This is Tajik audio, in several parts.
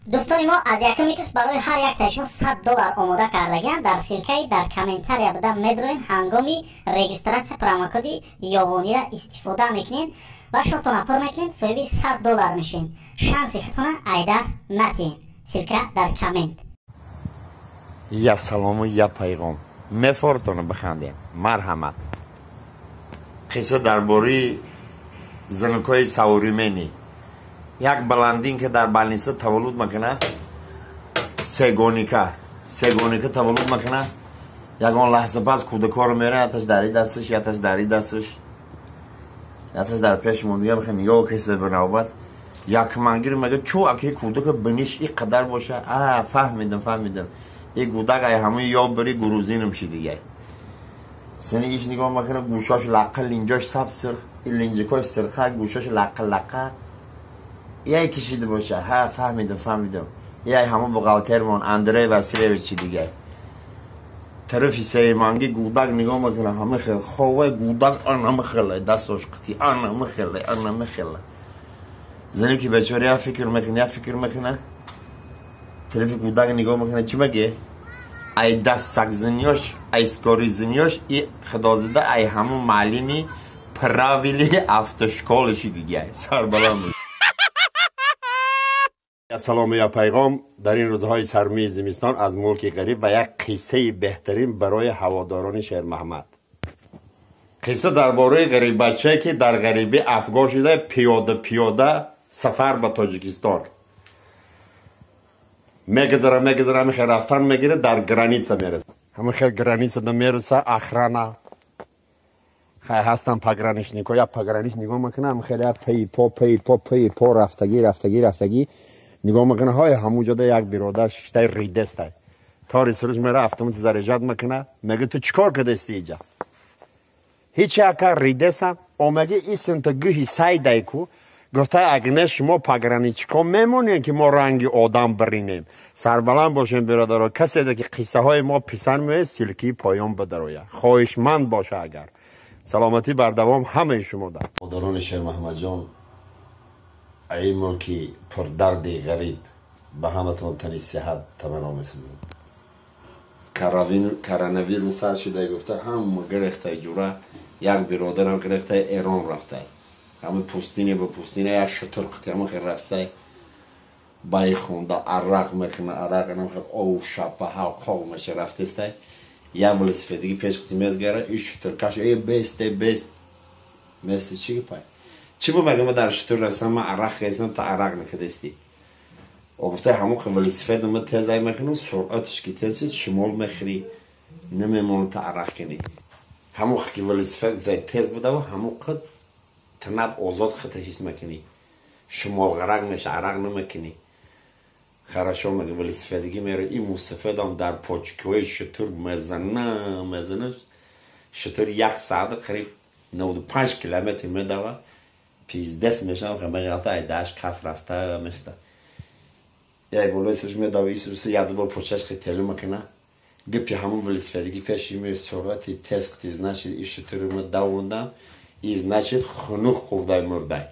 Дӯстони мо, аз якуми кис барои ҳар яктаи шумо $100 омода кардагианд. Дар ссылка и дар комментария буда медроен, ҳангоми регистрация промокоди ёвонира истифода мекунед ва шотона пур мекунед, соҳиби $100 мешед. Шанси худтона айдаст натиҳед. Ссылка дар коммент. Я салому, я пайғом. Мефортона бихандем. Марҳамат. Қисса дар бораи зинкҳои современный. Як блондинка дар больница таваллуд макана, сегоника таваллуд макана. Ягон лаҳза пас кӯдакҳоро меран, яташ дари дасташ, яташ дари дасташ, яташ дар пеш мондига мехе нигоҳ киса. Ба навбат якмангир мега: чӯ аки кӯдака биниш и қадар боша? А фаҳмидам, фаҳмидам, и кӯдак ай ҳамаи ёбири грузинам ши дигай. Сени иш нигоҳ макана, гӯшош лақа, линҷош саб сирх, линҷикош сирха, гӯшош лақа лақа яй кишида боша. Ҳа, фаҳмидам, фаҳмидам, яй ҳамон бухгалтермон Андрей Василевич чи дигар. Тарафи сеюманги гудак нигоҳ мекуна, ҳама хел ховай гудак, анама хеле дастош қити, анама хеле, анама хеле. Зане ки бечора я фикр мекуна, я фикр мекуна, тарафи гудак нигоҳ мекуна, чӣ меге? Ай даст сагзиниёш, ай скоризиниёш и худозида ай ҳамон маълими правили автошколаши дигар. Сарбаланд. Салом я пайғом. Дар ин рӯзҳои сармии зимистон аз мулки ғариб ва як қиссаи беҳтарин барои ҳаводорони Шермаҳмад. Қисса дар бораи ғариббачае, ки дар ғарибӣ афгор шуда, пиёда пиёда сафар ба Тоҷикистон мегузара, мегузара, ҳамин рафтан мегирад, дар граница мераса. Ҳамин хел границада мераса, охрана хай ҳастан, пограничник о. Як пограничник нигоҳ мекунад, ҳамин хеле паи по, паи по, паи по рафтагӣ, рафтагӣ, рафтагӣ, нигоҳ мекунад, ҳой, ҳамун ҷода як биродар шиштай ридестай. Тори суруш мера, автомат заряжать мекуна, мега: ту чӣ кор кардасти иҷа? Ҳеч яка, ридесам. Омаги исмта гӯҳи сайдай ку. Гуфта: агне шумо пограничник о мемонем, ки мо ранги одам биринем. Сарбаланд бошем, биродаро. Каседе ки қиссаҳои мо писанд меояд, ссылка и поён бидарояд, хоҳишманд боша. Агар саломатӣ бардавом ҳамаи шумо дар модарони Шермаҳмадҷон, ай мулки пурдарди ғариб, ба ҳаматон тани сиҳат таманно месозам. Коронавирус сар шуда, гуфта, ҳама гирехтай ҷура. Як биродарам гирехтай Эрон рафтай, ҳама пустыня ба пустыня, як шутур қитама хел рафтай, бай хонда арақ мекуна, арақ хел ов шапа ҳалқоқ меша рафтестай. Як велосипедиги пеш қити мезгара, и шутуркаш: э, бесте, бест, мести, чӣ гапай, чӣ бо? Мега: ма дар шутур расам, ма арақ хезам, та арақ накардасти. Гуфта, ҳамон велосипед ма тезай мекунам, суръаташ ки тез шид, шимол мехӯрӣ, намемонад та арақ кунӣ. Ҳамон ки велосипед тез будава, ҳамон қад танат озод хата ҳис мекунӣ, шимолғарак меша, арақ намекунӣ. Хорошо, мега, велосипедигӣ меро, и мусафедам дар почкаҳои шутур мезана, мезана, шутур як саата қариб 95 километр медава, пиздец мешавам, меғалта, ай даш каф рафта места. Як болои сарш медава, исуса як бор почаш хетелу мекуна, гипи ҳамон велосипедигӣ пеши ме, суръати тез қити, значит, и шутури давондам, и значит, хунук хӯрдай мурдай.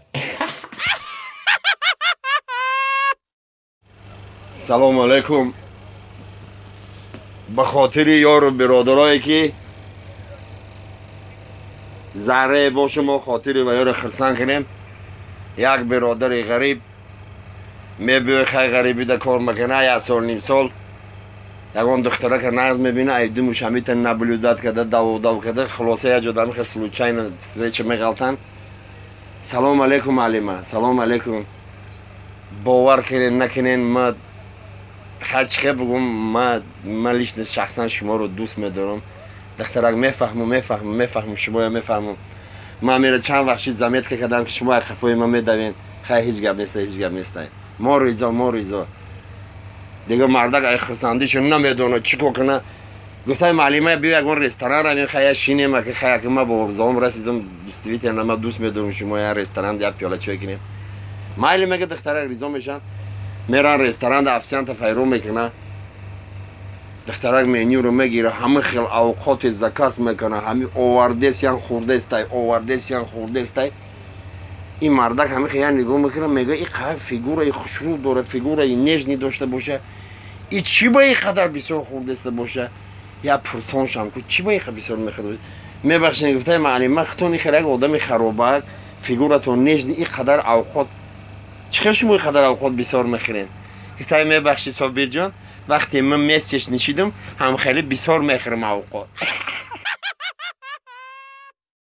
Салому алайкум. Ба хотири ёру биродарое, ки заррае боша, мо хотири ва ёро хирсан кунем. Як биродари ғариб мебиёй, хай, ғарибида кор мекуна, як сол, ним сол, ягон духтарака нағз мебина, ай думуш ҳамита наблюдать карда, даву дав карда, хулоса, як ҷо дамихе случайно встреча меғалтан. Салому алайкум, алима, салому алайкум. Бовар кунен, накунен, ма хай чӣ бугум, ма лично, шахсан шуморо дӯст медорам. Духтарак: мефаҳмам, мефаҳмам, мефаҳмам, шумоя мефаҳмам. Ман мера чанд вақт шид заметка кардам, ки шумо хафои ма медавен. Хай, ҳеҷ гап неста, ҳеҷ гап неста, мо ризо, мо ризо. Дига мардак ай хурсандишу намедонад чӣ кор куна. Гуфтаи маълима: биё, ягон ресторан равем, хая шинем, аки хая ки ма ба орзуом расидам, действительно ма дӯст медорам шумо, я ресторан як пиёла чой кунем. Майли, мега духтарак, ризо мешан, меран ресторан, официанта файрон мекуна. Духтарак менюро мегира, ҳама хел авқоти заказ мекуна, ҳами овардесян, хурдестай, овардесян, хурдестай. Ин мардак ҳамихе я нигоҳ мекунам, мега: и қадар фигураи хушрӯ дора, фигураи нежный дошта боша, и чӣ ба и қадар бисёр хӯрдеста боша? Я пурсон шам ку, чӣ ба и қа бисёр мехӯрд? Мебахшед, гуфтаи маълима, худтон ихел як одами харобак, фигуратон нежный, и қадар авқот чӣ хел шумо и қадар авқот бисёр мехӯред? Гуфтаи: мебахшед, Собирҷон, вақте ман месяц нишидум, ҳам хеле бисёр мехӯрам авқот.